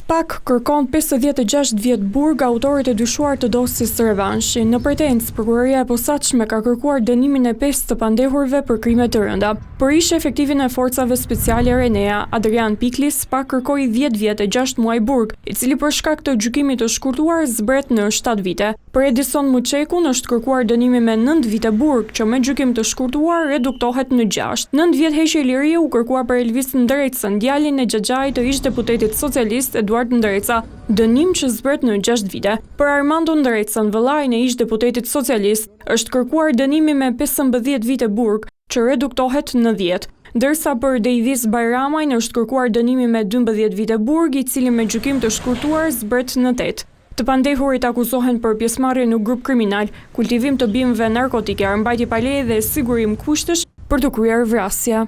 Spak kërkon 56 vjet burg autorit të dyshuar të dosjes Revanshi. Në pretencë, prokuroria e posaçme ka kërkuar dënimin e pesë të pandehurve për krime të rënda. Për ish efektivin e forcave speciale Renea, Adrian Pikli, Spak kërkoi 10 vjet e 6 muaj burg, i cili për shkak të gjykimit të shkurtuar zbret në 7 vite. Për Edison Muçekun është kërkuar dënimi me 9 vite burg, që me gjykim të shkurtuar reduktohet në 6. 9 vjet heqje lirie u kërkua për Elvis Ndrecën, djalin e xhaxhait të ish deputetit socialist Eduard Ndreca, dënim që zbret në 6 vite. Për Armando Ndrecën, vëllain e ish deputetit socialist, është kërkuar dënimi me 15 vite burg, që reduktohet në 10. Ndërsa për Dejvis Bajramajn është kërkuar dënimi me 12 vite burg, i cili me gjykim të shkurtuar zbret në 8. Të pandehurit akuzohen për pjesëmarrje në grup kriminal, kultivim të bimëve narkotike, armbajtje pa leje dhe sigurim kushtesh për të kryer vrasje.